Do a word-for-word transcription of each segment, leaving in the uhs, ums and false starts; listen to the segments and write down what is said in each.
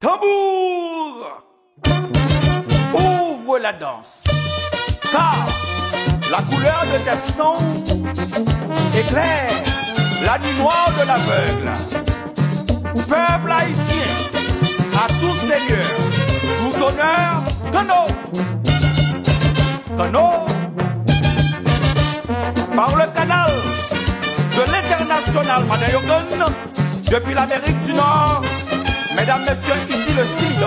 Tambour, ouvre la danse, car la couleur de tes sons éclaire la nuit noire de l'aveugle. Peuple haïtien, à tout seigneur, tout honneur, Kano, Kano, par le canal de l'international Madan Yogann, depuis l'Amérique du Nord, mesdames, messieurs, ici le Sud.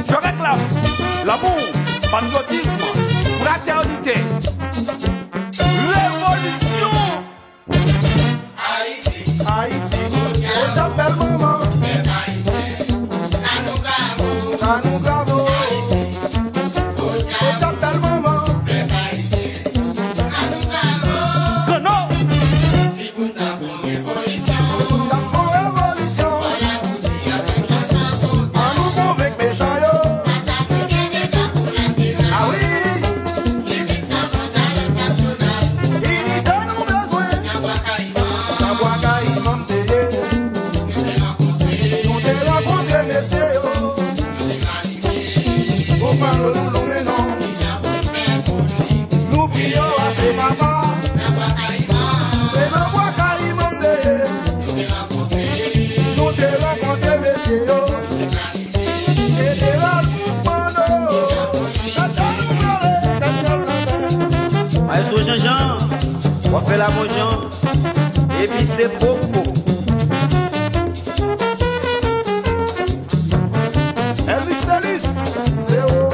Je réclame l'amour, patriotisme, fraternité, révolution. Ayiti, Ayiti, o dyab bèl manman. Pèp ayisyen, an nou bravo. An nou bravo. Ayiti, o dyab bèl manman. Pèp ayisyen, an nou bravo. Kano! Si pou n ta fè yon revolisyon, si pou n ta fè yon revolisyon, fò l abouti avèk chanjman kote. An nou konvenk mechan yo. Atake gen dega pou lateral. A wi. Leve sa mondyal entènasyonal. Inite nou bezwen. Nan Bwa Kayiman. Nan Bwa Kayiman m te ye. Nou te rankontre. Nou te rankontre mesye yo. Nou te valide. Pou pran loulou men non. Kisa pou fè pou nou. Nou pi yo a se papa. Nan Bwa Kayiman. Se nan Bwa Kayiman m te ye. Nou te rankontre. Nou te rankontre mesye yo. Nou te valide. Jeneral Boukman, Maestro Jean Jean, w ap fè l a bon jan. Epi se poko. Elvis Celis, se ou.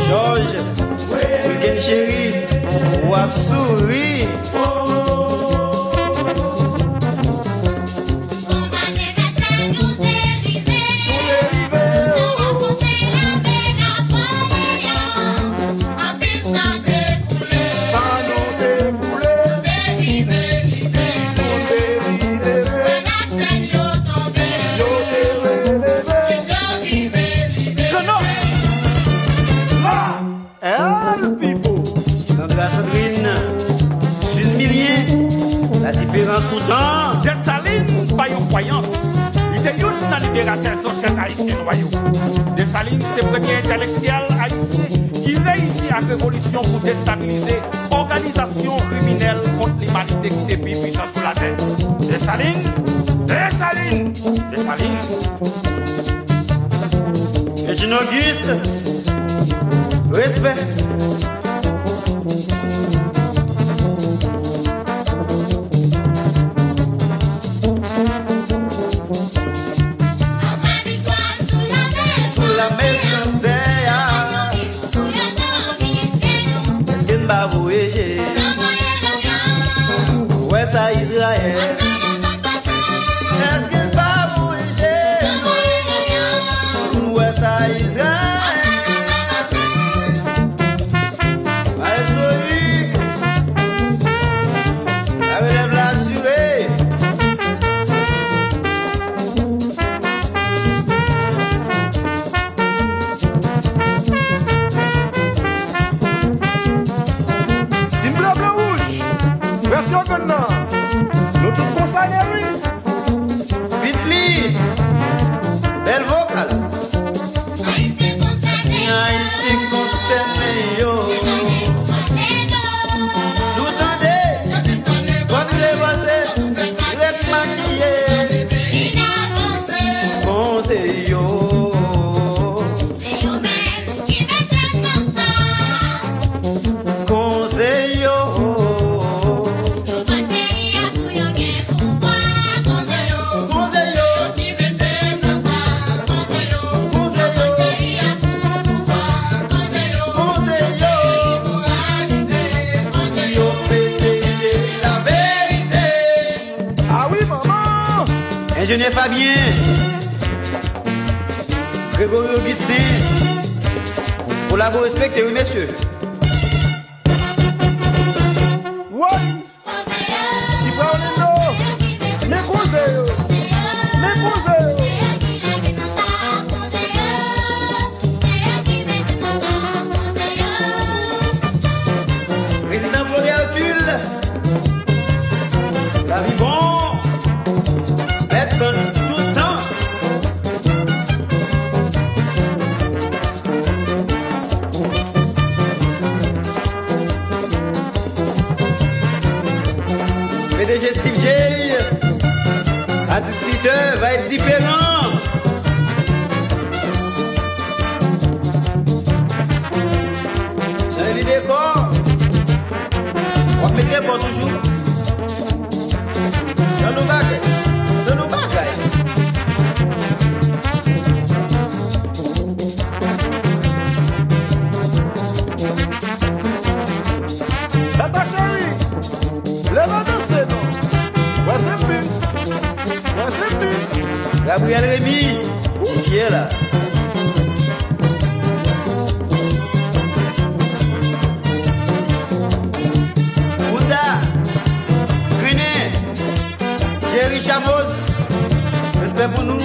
Jòj, Wilken cheri, w ap souri. Konba Jefèson, nou te rive. Nou te rive. Nou te rankontre avèk Napoleyon. Anpil san te koule. San nou te koule. Nou te rive libere. Nou te rive. Frè Lasenn yo tonbe. Yo te releve. Jis yo rive libere. Kano! La! El Pipo. Sandra Sandrine. Sus Milien. La diferans toutan. Desalin pa yon kwayans. Li te youn nan liberatè zansèt ayisyen nwa yo. Desalin se premye entèlektyèl ayisyen ki reyisi ak revolisyon pou destabilize òganizasyon kriminèl kont limanite ki te pi pwisan sou latè. Desalin, Desalin, Desalin. Eugène Auguste, respè. Sou lanmè fransè a. Èske n pa voye je? Ou wè sa Izrayèl? Èske n pa voye je? Ou wè sa Izrayèl? Maestro Hugues, la relèv la asire. Sim ble ble wouj, vèsyon grenn nan, nou tout konsène wi. Beat li, bèl vokal. Ayisyen konsène yo. Nou tande, vòt revòlte, rèd makiye. Konze yo. Konze yo. Yo pran peyi a pou yo gen pouvwa. Konze yo. Konze yo. Yo ki mete m nan sa. Konze yo. Konze yo. Yo pran peyi a pou pouvwa. Konze yo. Konze yo. Imoralite. Konze yo. Yo pete je laverite. A wi, manman! Enjenyè Fabien, Grégory Augustin, kolabo respekte wi, mesye. Woy! Si frè Orlando, men konze yo. Atis Peter, vibe diferan. Chanje dekò. W ap met dekò toujou. Nan nou bagay. Nan nou bagay. Tata cheri, leve danse non. Wè se plis. Wè se plis. Gabriel Remy, ou fye la. Bouda, Greenen, Jerry Chamos, respè pou nou.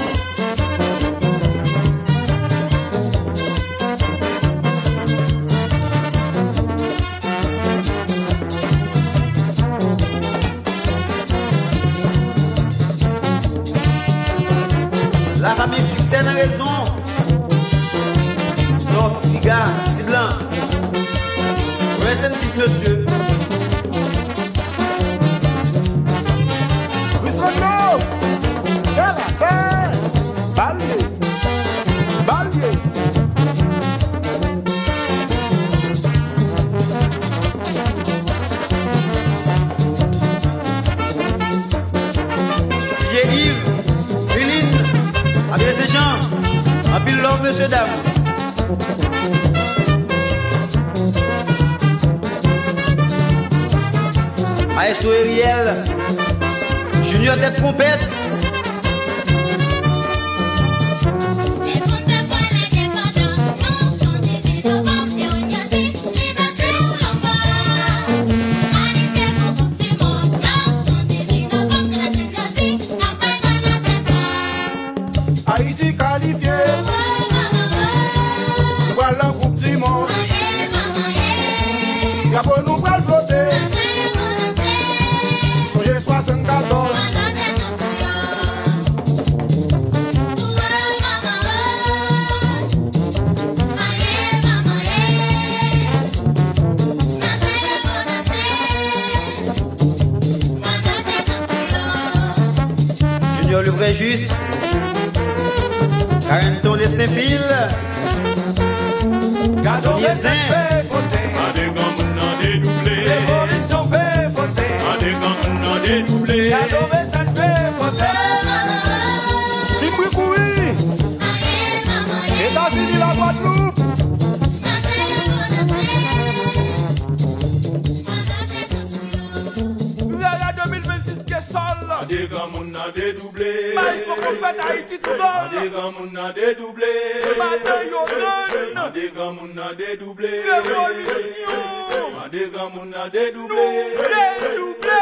La famille Succès nan rezon. Dòk, Tiga, Ti Blan. Rest in peace, mesye. Chris Rondeau, bèl afè. Balye. Balye. D J Yves, Lilin, André Saint-Jean, anpil love, mesye dam. Maestro Eriel, Junior Tèt Twonpèt. Ayiti kalifye. Nou pral nan Koup di Mond. Drapo nou pral flote. Sonje swasannkatòz. Junior Leprejus, Carenton Destinville, Gado Tony Zen. Mande granmoun nan dedouble. Revolisyon pe pote. Mande granmoun nan dedouble. Gado mesaj pe pote. Sipri kouri. Etazini, Lagwadloup. Rara de mil vennsis ke sòl. Mande granmoun nan dedouble. Bay son konfèt Ayiti. Mande granmoun nan dedouble. Madan yo renn. Mande granmoun nan dedouble. Revolisyon. Mande granmoun nan dedouble. Nou dedouble.